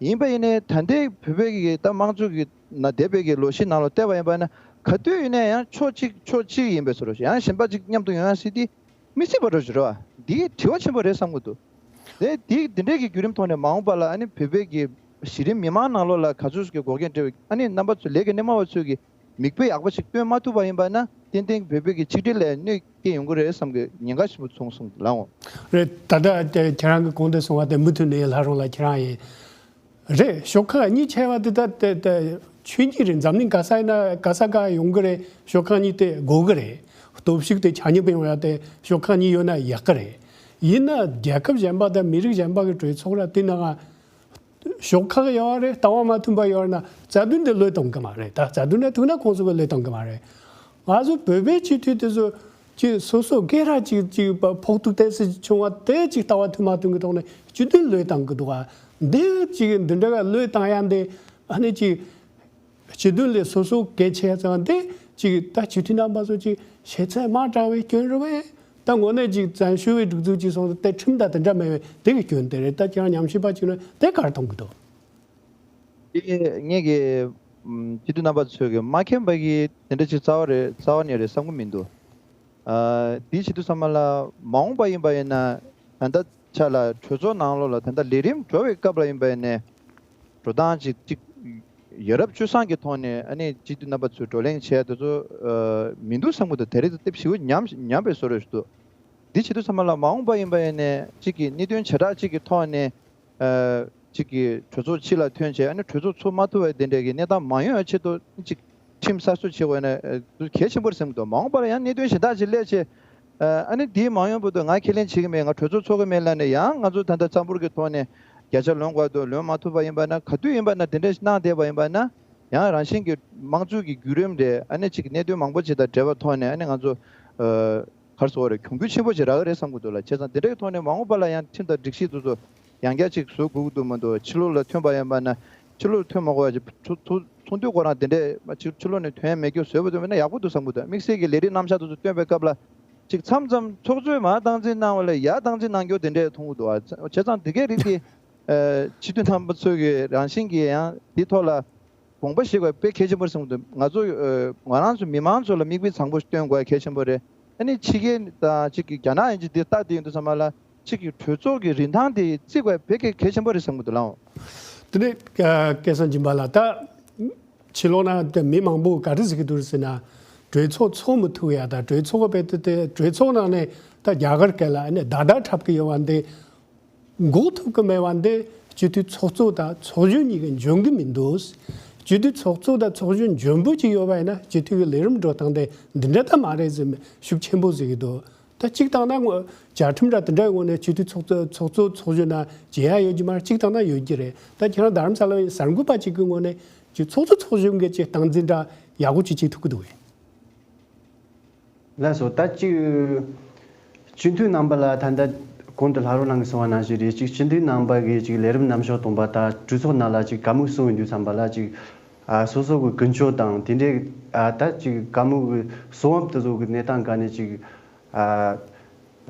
ཡིན་པ་ཡིན་ནའི་ད་ལྟའི་བོད་པའི་གི་ད་དམངས་གཙོ་གི་ན་འདས་པའི་གི་ལོ་ཤས་ནང་ལ་བལྟས་པ་ཡིན་པ་ན་ག་དུས་ཡིན་ནའི་ཡང་ཕྱོགས་གཅིག་ཕྱོགས་གཅིག་ཡིན་པའི་བཟོ་འདྲ་ཞིག་ཡང་གཞན་པ་གཅིག་མཉམ་དུ་ཡོང་ཡ་སྲིད་དེ་མི་སྲིད་པ་འདྲ་ཞིག་རེད་བ། འདི་དྲི་བ་ཆེན་པོ་རེད་བསམ་གྱི་འདུག་དེ་འདི་འདི་འདྲའི་གི་བརྒྱུད་རིམ་ཐོག་ནས་མ་འོངས་པ་ལ་ཨ་ནི་བོད་པའི་གི་གཞི་རིམ་མི་མང་ནང་ལོགས་ལ་ག་ཚོད་ཀྱི་འགོག་རྐྱེན་འཕྲད་པའི་ཨ་ནི་རྣམ་པ་ཚོ་ལས་ཀྱི་སྣེ་མོ་བ་ཚོས་ཀྱི་མིག་དཔེ་ཡག་པོ་ཞིག་སྟོན་མ་ཐུབ་པ་ཡིན་པ་ན་ཏན་ཏན་བོད་པའི་གི་ཆིག་སྒྲིལ་ལ་གནོད་སྐྱེལ་ཡོང་གི་རེད་བསམ་གི་ཉེན་ཁ་ཞིག་མཚོན་སོང་ལགས་འོང་། རེད། ད་ལྟ་ཁྱེད་རང་གི་གོང་དུ་གསུངས་པ་དེ་མུ་མཐུད་ནས་ལྷ་རོང་ལ་ཁྱེད་རང་ཡིན། རེད། ཤོག་ཁག་གཉིས་ཆེ་བ་དེ་ད་དེ་དེ་ཆོས་ཉིད་རེད། འཛམ་གླིང་ག་ས་ཡིན་ན་ག་ས་ག་ཡོང་གི་རེད། ཤོག་ཁག་གཉིས་དེ་དགོས་གི་རེད། སྟོབས་ཤུགས་དེ་ཆ་སྙོམས་ཡོང་ཡ་དེ་ཤོག་ཁག་གཉིས་ཡོད་ན་ཡག་གི་རེད། ཡིན་ན་རྒྱལ་ཁབ་གཞན་པ་དང་མི་རིགས་གཞན་པ་གི་གྲོས་ཚོགས་ལ་དེ་ནང་ཤོག་ཁག་ཡོད་རེད། ལྟ་བ་མ་མཐུན་པ་ཡོད་ན་རྩ་དོན་དེ་བློས་གཏོང་གི་མ་རེད། ད་རྩ་དོན་ལ་ཐུག་ན་ཁོང་ཚོ་གི་བློས་གཏོང་གི་མ་རེད། ང་ཚོ་བོད་པའི་སྤྱི་འཐུས་དེ་ཚོ་ཅིག་སོ་སོ་སྒེར་ར་ཅིག་ཅིག་ཕོག་ཐུག་ཏོག་ཙམ་བྱུང་བ་དེ་ཅིག་ལྟ་བ་མཐུན་མ་མཐུན་གི་ཐོག་ནས་སྤྱི་འཐུས་བློས་བཏང་གི་འདུག་ག་འདི་ཅིག་འདི་འདྲ་ག་བློས་བཏང་ཡ་འདི་ཨ་ནི་ཅིག་སྤྱི་འཐུས་ལས་སོ་སོ་གལ་ཆེ་ཙང་དེ་ཅིག་ད་སྤྱི་འཐུས་རྣམ་པ་ཚོ་ཅིག་ཤེས་ཚད་མ་དྲག་པའི་སྐྱོན་རེད་པས། ད་དངོས་གནས་ཅིག་བཙན་བྱོལ་བའི་སྒྲིག་འཛུགས་ཅིག་སོང་ཙང་དེ་ཁྲིམས་དང་དེ་འདྲ་མེད་པའི་དེ་གི་སྐྱོན་དེ་རེད། ད་ཁྱེད་རང་ཉམས་ཞིབ་པ་ཅིག་ནས་དེ་ག་རེ་མཐོང་གི་འདུག་དེ་ངེད་ཀྱི་ཨམ་སྤྱི་འཐུས་རྣམ་པ་ཚོས་ཀྱི་མ་མཁྱེན་པ་གི་དེ་འདྲ་ཅིག་རྩ་བ་རེད། རྩ་བ་ནས་རེད་བསམ་གི་མི་འདུག་ཨ་དེའི་ཆེད་དུ་ཚང་མ་ལ་མ་འོངས་པ་ཡིན་པ་ཡིན་ན་ད་ལྟ་ཆ་ལ་གྲོས་ཚོགས་ནང་ལོགས་ལ་ད་ལྟ་ལས་རིམ་འགྲོ་བའི་སྐབས་ལ་ཡིན་པ་ཡིན་ནའི་འགྲོ་སྟངས་ཅིག་ཅིག་ཡ་རབས་སྤྱོད་བཟང་གི་ཐོག་ནས་ཨ་ནི་སྤྱི་འཐུས་རྣམ་པ་ཚོས་བགྲོ་གླེང་བྱས་དེ་ཚོ་ཨ་མི་འདུག་བསམ་གི་འདུག་དེ་རིང་ད་ལྟ་ཞེ་པོ་ཉམས་ཉམས་པའི་བཟོ་འདྲ་ཞིག་འདུག་འདི་བྱེད་དུས་ཚང་མ་ལ་མ་འོངས་པ་ཡིན་པ་ཡིན་ནའི་གཅིག་གི་གནད་དོན་བྱེ་བྲག་གཅིག་གི་ཐོག་ནས་ཨ་ གཅིག་གི་གྲོས་ཚོགས་ཕྱི་ལ་ཐོན་བྱས། ཨ་ནི་གྲོས་ཚོགས་ཚོགས་མ་ཐུབ་པའི་དེ་འདྲའི་གི་གནས་སྟངས་མ་ཡོང་བའི་ཆེད་དུ་གཅིག་ཁྲིམས་གསར་བཟོ་བྱེད་དགོས་ན་གལ་ཆེན་པོ་རེད་བསམ་གྱི་འདུག་མ་འོངས་པ་ལ་ཡང་གནད་དོན་གཞན་དག་ཅིག་སླེབས་བྱས། ཨ་ནི་དེའི་མ་ཡོང་བར་དུ་ང་ཁས་ལེན་བྱེད་ཀྱི་མེད། ང་གྲོས་ཚོགས་ཚོགས་ཀྱི་མེད་ལབ་ནས་ཡང་ང་ཚོ་ད་ལྟ་རྩ་འབོར་གྱི་ཐོག་ནས་བརྒྱ་ཆ་ལོན་དགོས་འདུག་ལོན་མ་ཐུབ་པ་ཡིན་པ་ན། ག་དུས་ཡིན་པ་ན་དེ་འདྲ་གནང་བསྡད་པ་ཡིན་པ་ན། ཡང་རང་བཞིན་གྱིས་དམངས་གཙོའི་གི་བརྒྱུད་རིམ་རེད། ཨ་ནི་གཅིག་གནད་དོན་མང་པོ་ཅིག་དང་འབྲེལ་བའི་ཐོག་ནས། ཨ་ནི་ང་ཚོ་ཨ་ག་རེ་ཟེར་དགོས་རེད། གྱོང་གུད་ཆེན་པོ་ཅིག་རག་གི་རེད་བསམ་གྱི་འདུག་ལ། བྱས་ཙང་དེ་འདྲའི་ཐོག་ནས་མ་འོངས་པ་ལ་ཡང་ཁྲིམས་དང་སྒྲིག་གཞི་དེ་ཚོ་ཡང་བསྐྱར་ཅིག་བཟོ་དགོས་ཀྱི་འདུག་མ་གཏོགས། ཕྱི་ལོགས་ལ་ཐོན་པ་ཡིན་པ་ན། ཕྱི་ལོགས་ཐོན་མ་དགོས་པ་ཅིག་ཚོགས་ཚོགས་ཚོགས་འདུ་ཁོ་རང་དེ་འདྲས་ཕྱི་ཕྱི་ལོགས་ནས་ཐོན་ཡ་མེད་རྒྱུ་བཟོས་པ་དེ་མིན་ན་ཡག་པོ་འདུག་བསམ་གྱི་འདུག་དམིགས་བསལ་གྱི་ལས་རིགས་རྣམ་གཞག་དེ་ཚོ་བཏོན་པའི་སྐབས་ལ། ཅིག་མཚམས་མཚམས་ཚོགས་གཙོས་མར་སྟངས་འཛིན་གནང་བ་ལས་ཡར་སྟངས་འཛིན་གནང་རྒྱུ་དེ་འདྲས་མཐོང་གི་འདུག་ཨ། བྱས་ཙང་དེ་གའི་རིགས་དེ་ཨ་སྤྱི་འཐུས་རྣམ་པ་ཚོས་ཀྱི་རང་བཞིན་གྱིས་ཡང་དེའི་ཐོག་ལ་དགོངས་པ་བཞེས་དགོས་དཔེ་གལ་ཆེན་པོ་རེད་བསམ་གྱི་འདུག་ང་ཚོ་ཨ་ང་རང་ཚོ་མི་མང་ཚོ་ལ་མིག་དཔེ་བཟང་པོ་སྟོན་དགོས་གལ་ཆེན་པོ་རེད། ཨ་ནི་ཕྱི་རྒྱལ་དང་གཅིག་གི་རྒྱ་ནག་ཡིན་གཅིག་འདི་ལྟ་དེ་ཡིན་དུས་ཙམ་པ་ལ་གཅིག་གི་གྲོས་ཚོགས་ཀྱི་རིན་ཐང་དེ་བརྩི་དགོས་དཔེ་གལ་གལ་ཆེན་པོ་རེད་བསམ་གྱི་འདུག་ལགས། དེ་ནས་ཨ་སྐལ་བཟང་སྦྱིན་པ་ལགས། ད་ཕྱི་ལོགས་ན་ད་མི་མང་པོ་ག་རེ་ཟེར་གྱི་འདུག་ཟེར་ན། གྲོས་ཚོགས་ཚོགས་མི་ཐུབ་ཡ་དང་། གྲོས་ཚོགས་ཀྱི་དཔེ་དེ་དེ་གྲོས་ཚོགས་ནང་ནས་ད་རྒྱ་གར་སྐད་ལ་ཨ་ནི་བདའ་བདའ་འཁྲབ་ཀྱི་ཡོད་པ་འདི་འགོག་ཐུབ་ཀྱི་མེད་པ་འདི་སྤྱི་འཐུས་ཚོགས་གཙོ་དང་ཚོགས་གཞོན་གཉིས་ཀྱིས་འཇོན་གྱི་མི་འདུག་སྤྱི་འཐུས་ཚོགས་གཙོ་དང་ཚོགས་གཞོན་འཇོན་པོ་ཅིག་ཡོད་པ་ཡིན་ན་སྤྱི་འཐུས་ཀྱི་ལས་རིམ་འགྲོ་སྟངས་དེ་འདི་འདྲ་ད་མ་རེད་ཟེར་ཤུགས་ཆེན་པོ་ཟེར་གྱི་འདུག་ད་གཅིག་བཏང་ན་ངོ་བཅའ་ཁྲིམས་འདྲ་དེ་འདྲའི་ངོས་ནས་སྤྱི་འཐུས་ཚོགས་གཙོ་ཚོགས་གཙོ་ཚོགས་གཞོན་ན་བརྗེ་ཡ་ཡོད་ཀྱི་མ་རེད། གཅིག་བཏང་ན་ཡོད་ཀྱི་རེད། ད་ཁྱེད་རང་རྡ་རམ་ས་ལ་བའི་གསར་འགོད་པ་གཅིག་གི་ངོས་ནས་ཀྱི་ཚོགས་གཙོ་ཚོགས་གཞོན་གྱི་ཅིག་སྟངས་འཛིན་འདྲ་ཡག་པོ་ཅིག་བྱེད་ཐུབ་ཀྱི་འདུག་གས། ལགས་སོ། ད་ཅིག་སྤྱི་འཐུས་རྣམ་པ་ལ་ད་ལྟ་གོང་དུ་ལྷ་རོ་ལགས་ཀྱིས་གསུངས་པ་ནང་བཞིན་རེད། ཅིག་སྤྱི་འཐུས་རྣམ་པ་གི་ཅིག་ལས་རིམ་རྣམ་གཞག་སྟོང་པ་དང་གྲོས་ཚོགས་ནང་ལ་ཅིག་བཀའ་མོལ་གསུང་ཡོང་དུས་ཙམ་པ་ལ་ཅིག་ཨ་སོ་སོ་གི་ཀུན་སྤྱོད་དང་དེ་འདྲའི་ཨ་ད་ཅིག་བཀའ་མོལ་གི་གསོལ་བ་དེ་ཚོ་གི་གནས་སྟངས་སྒང་ནས་ཅིག་ཨ་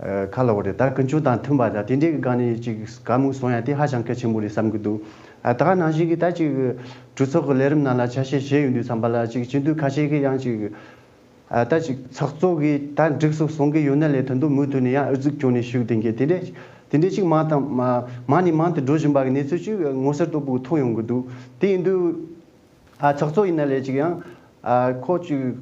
ཨ་ག་ལབ་དགོས་རེད། ད་ཀུན་སྤྱོད་དང་མཐུན་པ་དང་དེ་འདྲའི་གི་སྒང་ནས་ཅིག་བཀའ་མོལ་གསུང་ཡ་དེ་ཧ་ཅང་གལ་ཆེན་པོ་རེད་བསམ་གི་འདུག་ཨ་ད་ག་ནང་བཞིན་གི་ད་ཅིག་གྲོས་ཚོགས་གི་ལས་རིམ་ནང་ལ་ཆ་ཤས་བཞེས་ཡོང་དུས་ཙམ་པ་ལ་ཅིག་སྤྱི་འཐུས་ཁ་ཤས་ཀྱིས་ཡང་ཅིག་ཨ་ད་ཅིག་ཚོགས་གཙོ་གིས་ད་འགྲིག་སོང་གསུང་གི་ཡོད་ན་ལས་དོན་དུ་མུ་མཐུད་ནས་ཡང་ཨུ་ཚུགས་བསྐྱོན་ནས་བཞུགས་བསྡད་མཁན་དེ་འདྲས་དེ་འདྲས་ཅིག་མང་དང་མ་མང་ནས་མང་དུ་འགྲོ་བཞིན་པ་གི་གནས་ཚུལ་ཅིག་མངོན་གསལ་དོད་པོ་མཐོང་ཡོང་གི་འདུག་དེ་ཡིན་དུས་ཨ་ཚོགས་གཙོ་ཡིན་ན་ལས་ཅིག་ཡང་ཨ་ཁོ་ཅིག་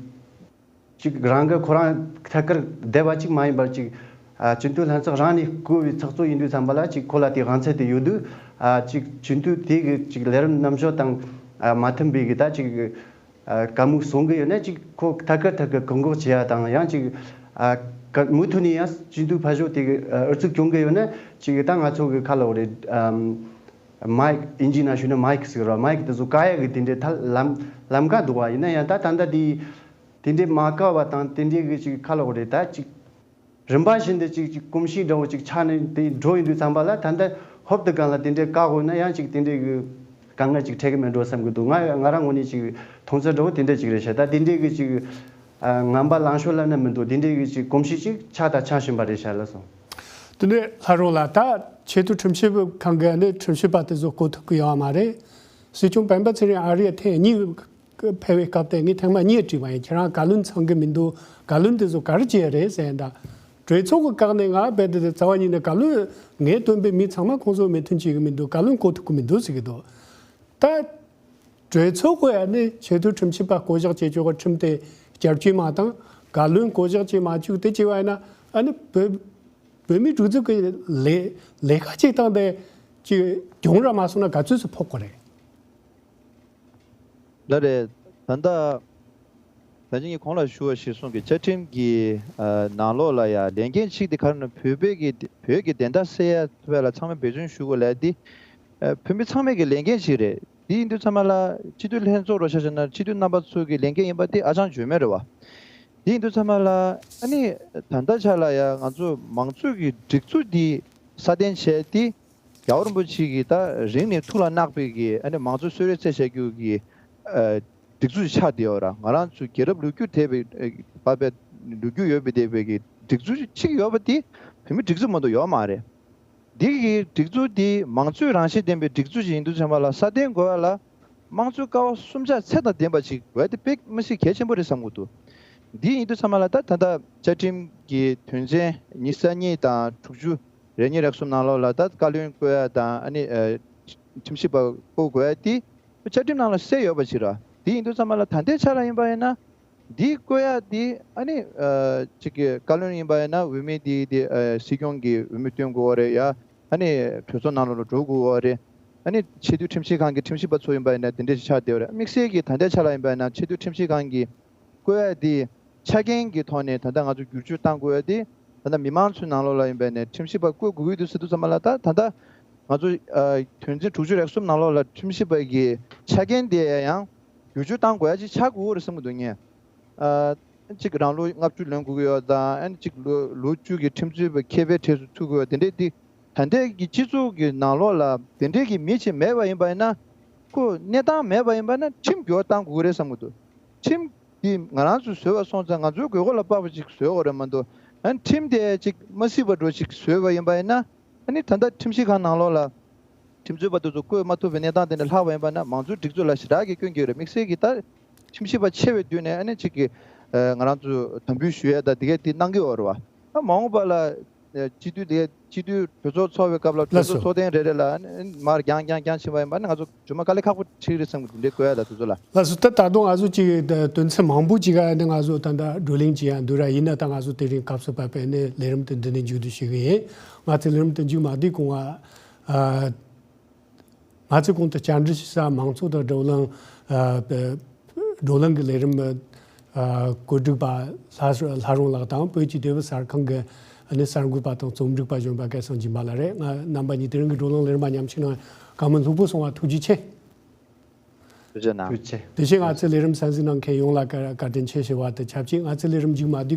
ཅིག་རང་གི་ཁོ་རང་ཐད་ཀར་བསྡད་པ་ཅིག་མ་ཡིན་པར་ཅིག་ཨ་སྤྱི་འཐུས་ལྷན་ཚོགས་རང་ནས་བསྐོས་པའི་ཚོགས་གཙོ་ཡིན་དུས་ཙམ་པ་ལ་ཅིག་ཁོ་ལ་དེ་དབང་ཚད་དེ་ཡོད་དུས་ཨ་ཅིག་སྤྱི་འཐུས་དེ་གི་ཅིག་ལས་རིམ་རྣམ་གཞག་དང་ཨ་མ་མཐུན་པའི་གི་ད་ཅིག་ཨ་བཀའ་མོལ་གསུང་གི་ཡོད་ན་ཅིག་ཁོ་ཐད་ཀར་ཐད་ཀར་བཀག་འགོག་བྱེད་ཡ་དང་། ཡང་ཅིག་ཨ་ག་མུ་མཐུད་ནས་ཡང་སྤྱི་འཐུས་ཕར་ཕྱོགས་དེ་གི་ཨ་ཨུ་ཚུགས་སྐྱོན་གི་ཡོད་ན་ཅིག་ད་ང་ཚོ་གི་ཁ་ལ་འོ་རེད། ཨམ་མའིག་ཨིན་ཇི་ནང་ཞུས་ན་མའིག་ཟེར་རོ། མའིག་དེ་ཚོ་བཀག་ཡ་གི་དེ་འདྲའི་ཐད་ལམ་ལམ་ཁ་འདུག་པ། ཡིན་ན་ཡང་ད་ད་ལྟ་དེ་དེ་འདྲའི་མ་བཀག་པ་དང་དེ་འདྲའི་གི་ཅིག་ཁ་ལ་འོ་རེད། ད་ཅིག་རིམ་པ་བཞིན་དུ་ཅིག་ཅིག་གོམས་གཤིས་འདྲ་བོ་ཅིག་ཆགས་ནས་དེ་འགྲོ་ཡོང་དུས་ཙམ་པ་ལ་ད་ལྟ་ཧོབ་ཏེ་སྒང་ལ་དེ་འདྲའི་བཀག་དགོས་ན་ཡང་ཅིག་དེ་འདྲའི་གི་དཀའ་ངལ་ཅིག་འཕྲད་གི་མེད་འགྲོ་བསམ་གི་འདུག་ང་ང་རང་ངོས་ནས་ཅིག་མཐོང་ཚུལ་འདྲ་བོ་དེ་འདྲ་ཅིག་རེད་ཤག་ད་དེ་འདྲའི་གི་ཅིག་ཨ་ངན་པ་ལངས་ཤོར་ལབ་ན་མི་འདུག་དེ་འདྲའི་གི་ཅིག་གོམས་གཤིས་ཅིག་ཆགས་དང་ཆགས་བཞིན་པ་རེད་ཤག་ལགས་སོ། དེ་ནས་ལྷ་རོང་ལགས། ད་ཆེས་མཐོའི་ཁྲིམས་ཞིབ་ཁང་གི་ནི་ཁྲིམས་ཞིབ་པ་དེ་ཚོ་བསྐོ་ཐུབ་ཀྱི་ཡོད་མ་རེད། སྲིད་སྐྱོང་སྤེན་པ་ཚེ་རིང་ཨ་རིར་ཐེངས་གཉིས་ཕེབས་པའི་སྐབས་དེ་ངས་ཐེངས་མ་གཉིས་དྲིས་པ་ཡིན། ཁྱེད་རང་བཀའ་བློན་ཚང་གི་མི་འདུག་བཀའ་བློན་དེ་ཚོ་ག་རེ་བྱས་རེད་ཟེར་ཡིན། ད་གྲོས་ཚོགས་ཀྱི་བཀག་ནས་ང་རྦད་དེ་རྩ་བ་ཉིད་ནས་བཀའ་བློན་ངས་བཏོན་པའི་མི་ཚང་མ་ཁོང་ཚོ་མོས་མཐུན་བྱེད་ཀྱི་མི་འདུག་བཀའ་བློན་བསྐོ་ཐུབ་ཀྱི་མི་འདུག་ཟེར་གྱི་འདུག་ད་གྲོས་ཚོགས་ཀྱིས་ཨ་ནི་ཆེས་མཐོའི་ཁྲིམས་ཞིབ་པ་བསྐོ་གཞག་བྱེད་ཆོག་གི་ཁྲིམས་དེ་བསྐྱར་བཅོས་མ་བཏང་། བཀའ་བློན་བསྐོ་གཞག་བྱེད་མ་བཅུག་དེ་བྱས་པ་ཡིན་ན་ཨ་ནི་བོད་བོད་མིའི་སྒྲིག་འཛུགས་ཀྱི་ལས་ལས་ཀ་བྱེད་སྟངས་དེ་ཅིག་གྱོང་རག་མ་སོང་ན་ག་ཚོད་ཙམ་ཕོག་གི་རེད། ལགས་རེད། ད་ལྟ་ད་ཅི་ངས་གོང་ལ་ཞུ་བ་གཞིར་བཟུང་གི་བཅའ་ཁྲིམས་ཀྱི་ཨ་ནང་ལོགས་ལ་ཡ་ལས་འགན་གཅིག་དེ་ག་རེ་ན་བོད་པའི་གི་བོད་ཀྱི་བདེན་མཐའ་གསལ་ཡ་ཐུབ་པ་ལ་ཚང་མས་འབད་བརྩོན་ཞུ་དགོས་ལབ་ཡ་དེ། ཨ་བོད་མི་ཚང་མའི་གི་ལས་འགན་ཞིག་རེད། དེ་ཡིན་དུས་ཚང་མ་ལ་སྤྱི་འཐུས་ལྷན་ཚོགས་རོ་ཆ་བཞག་ན་སྤྱི་འཐུས་རྣམ་པ་ཚོའི་གི་ལས་འགན་ཡིན་པ་དེ་ཨ་ཅང་བརྗོད་མེད་རེད་བ། དེ་ཡིན་དུས་ཚང་མ་ལ་ཨ་ནི་ད་ལྟ་ཆ་ལ་ཡ་ང་ཚོ་མང་གཙོའི་གི་སྒྲིག་འཛུགས་འདི་སྲ་བརྟན་བྱས་ཏེ། རྒྱལ་བ་རིན་པོ་ཆེ་གིས་ད་རིང་ནས་ཐུགས་ལ་བརྣག་པའི་གི་ཨ་ནི་མང་གཙོའི་གསོལ་རས་སྩལ་བཞག་རྒྱུ་གི་ཨ་སྒྲིག་འཛུགས་ཆགས་བསྡད་ཡོད་ར། ང་རང་ཚོའི་རྒྱལ་རབས་ལོ་རྒྱུས་དེ་བས་ཨ་བབས་པའི་ལོ་རྒྱུས་ཡོད་པའི་དེ་བས་གི་སྒྲིག་འཛུགས་གཅིག་ཡོད་པ་དེ་བོད་མི་སྒྲིག་འཛུགས་མ་གཏོགས་ཡོད་མ་རེད། འདི་གི་སྒྲིག་འཛུགས་འདི་མང་གཙོའི་རང་བཞིན་ལྡན་པའི་སྒྲིག་འཛུགས་ཤིག་ཡིན་དུས་ཚང་མ་ལ་སྲ་བརྟན་དགོས་པ་ལ་དམངས་གཙོའི་ཀ་བ་གསུམ་ཆ་ཚད་དང་ལྡན་པ་ཞིག་དགོས་ཡ་དེ་དཔེ་མི་སྲིད་གལ་ཆེན་པོ་རེད་བསམ་གྱི་འདུག་འདི་ཡིན་དུས་ཚང་མ་ལ་ད་ད་ལྟ་བཅའ་ཁྲིམས་ཀྱི་དོན་ཚན་ཉི་ཤུ་རྩ་གཉིས་དང་དྲུག་ཅུ་རེ་གཉིས་རེ་གསུམ་ནང་ལོགས་ལ་ད་བཀའ་བློན་བསྐོ་ཡ་དང་ཨ་ནི་ཨ་ཁྲིམས་ཞིབ་པ་བསྐོ་དགོས་ཡ་དེ་བཅའ་ཁྲིམས་ནང་ལ་གསལ་ཡོད་པ་ཞིག་ར། དེ་ཡིན་དུས་ཚང་མ་ལ་ད་ལྟའི་ཆ་ལ་ཡིན་པ་ཡིན་ན། འདི་བསྐོ་ཡ་འདི་ཨ་ནི་ཨ་གཅིག་གི་བཀའ་བློན་ཡིན་པ་ཡིན་ན་འོས་མི་འདི་འདི་ཨ་སྲིད་སྐྱོང་གི་འོས་མི་བཏོན་དགོས་པ་རེད་ཡ། ཨ་ནི་གྲོས་ཚོགས་ནང་ལོགས་ལ་འགྲོ་དགོས་པ་རེད། ཨ་ནི་ཆེས་མཐོའི་ཁྲིམས་ཞིབ་ཁང་གི་ཁྲིམས་ཞིབ་པ་ཚོ་ཡིན་པ་ཡིན་ན་དེ་འདྲས་ཆགས་བསྡད་ཡོད་རེད། དམིགས་བསལ་གྱིས་ད་ལྟའི་ཆ་ལ་ཡིན་པ་ཡིན་ན་ཆེས་མཐོའི་ཁྲིམས་ཞིབ་ཁང་གི་བསྐོ་ཡ་དེ་ཆ་རྐྱེན་གྱི་ཐོག་ནས་ད་ལྟ་ང་ཚོ་བསྒྱུར་བཅོས་གཏང་དགོས་ཡ་དེ་ད་ལྟ་མི་མང་ཚོའི་ནང་ལོགས་ལ་ཡིན་པ་ཡིན་ན་ཁྲིམས་ཞིབ་པ་བསྐོ་དགོས་ཀྱི་འདུག་ཟེར་དུས་ཙམ་པ་ལ། ད་ད་ལྟ་ང་ཚོ་ཨ་དོན་ཚན་དྲུག་ཅུ་རེ་གསུམ་ནང་ལོགས་ལ་ཁྲིམས་ཞིབ་པ་གི་ཆ་རྐྱེན་དེ་ཡང་བསྒྱུར་བཅོས་གཏང་དགོས་ཡ་ཅིག་ཆགས་དགོས་རེད་བསམ་གྱི་འདུག་ངས། ཨ་གཅིག་རང་ལོ་ལྔ་བཅུ་ལོན་དགོས་ཀྱི་ཡོད་དང་། ཨ་ནི་གཅིག་ལོ་ལོ་བཅུ་གི་ཁྲིམས་རྩོད་པ་མཁས་པའི་གྲས་སུ་ཚུད་དགོས་ཡོད། དེ་འདྲས་དེ་ད་ལྟའི་གི་སྤྱི་ཚོགས་ཀྱི་ནང་ལོགས་ལ་དེ་འདྲས་ཀྱི་མི་ཅིག་མེད་པ་ཡིན་པ་ཡིན་ན། ཁོ་གནས་སྟངས་མེད་པ་ཡིན་པ་ན་ཁྲིམས་འགྱུར་བ་གཏང་དགོས་ཀྱི་རེད་བསམ་གྱི་འདུག་ཁྲིམས་དེ་ང་རང་ཚོས་བཟོས་པ་སོང་ཙང་ང་ཚོའི་དགོས་མཁོ་ལ་དཔག་པ་ཅིག་བཟོས་དགོས་རེད་མ་གཏོགས། ཨ་ནི་ཁྲིམས་དེ་ཅིག་མ་སྲིད་པ་འདྲ་ཅིག་བཟོས་པ་ཡིན་པ་ཡིན་ན། ཨ་ནི་ད་ལྟ་ཁྲིམས་ཞིབ་ཁང་ནང་ལོགས་ལ་ཁྲིམས་རྩོད་པ་དེ་ཚོ་བསྐོས་མ་ཐུབ་པའི་གནས་སྟངས་དེ་འདྲ་ལྷག་པ་ཡིན་པ་ན་མང་གཙོའི་སྒྲིག་འཛུགས་ལ་ཞེ་དྲག་གི་སྐྱོན་གྱི་ཡོད་རེད། དམིགས་བསལ་གྱིས་ད་ཁྲིམས་ཞིབ་པ་ཆེ་བའི་མདུན་ནས་ཨ་ནི་གཅིག་གི་ཨ་ང་རང་ཚོ་དམ་འབུལ་ཞུ་ཡས་དང་དེ་གས་དེ་གནང་གི་ཡོད་རེད་བ། ཨ་མ་འོངས་པ་ལ་ཨ་སྤྱི་འཐུས་དེ་སྤྱི་འཐུས་གྲོས་ཚོགས་ཚོགས་པའི་སྐབས་ལ་གྲོས་ལགས་ཚོགས་སོ། ཚོགས་ཐེངས་རེ་རེ་ལ་ཨ་ནི་མར་རྒྱང་རྒྱང་རྒྱང་ཕྱིན་པ་ཡིན་པ་ན་ང་ཚོ་ཇོ་མོ་དཀའ་ལས་ཁག་པོ་འཕྲད་ཀྱི་རེད་བསམ་གྱི་འདུག་འདྲ་བསྐོ་ཡ་ལ་དེ་ཚོ་ལ། ལགས་སོ། ད་ད་དུང་ང་ཚོ་ཅིག་དོན་ཚན་མང་པོ་ཅིག་ཨ་ནི་ང་ཚོ་ད་ལྟ་བགྲོ་གླེང་བྱེད་ཡ་འདུག་ར། ཡིན་ན་ད་ང་ཚོ་དེ་རིང་སྐབས་སུ་བབས་པའི་ནི་ལས་རིམ་དེ་འདི་ནས་མཇུག་བསྡུ་ཞུ་གི་ཡིན། ང་ཚོའི་ལས་རིམ་དེ་མཇུག་མ་བསྡུས་གོང་ང་། ཨ། ང་ཚོའི་གོང་དུ་བཅར་འདྲི་ཞུ་ས་མང་ཚོགས་དང་བགྲོ་གླེང་། ཨ། བགྲོ་གླེང་གི་ལས་རིམ། ཨ། བཀོད་སྒྲིག་པ་ལྷ་ལྷ་རུང་ལགས་དང་བོད་ཀྱི་དེབ་གསར་ཁང་གི་ཨ་ནི་གསར་འགོད་པ་དང་རྩོམ་སྒྲིག་པ་གཞོན་པ་སྐལ་བཟང་སྦྱིན་པ་ལགས་རེད། ང་རྣམ་པ་གཉིས་དེ་རིང་གི་བགྲོ་གླེང་ལས་རིམ་མཉམ་ཞུགས་གནང་བཀའ་མོལ་ལྷུག་པོ་གསུང་བ་ཐུགས་རྗེ་ཆེ། ཐུགས་རྗེ་གནང་། ཐུགས་རྗེ་ཆེ། དེ་བཞིན་ང་ཚོའི་ལས་རིམ་གསན་གཟིགས་གནང་མཁན་ཡོངས་ལ་བཀའ་བཀའ་དྲིན་ཆེ་ཞུ་བ་དང་ཆབས་ཅིག་ང་ཚོའི་ལས་རིམ་མཇུག་མ་བསྡུས།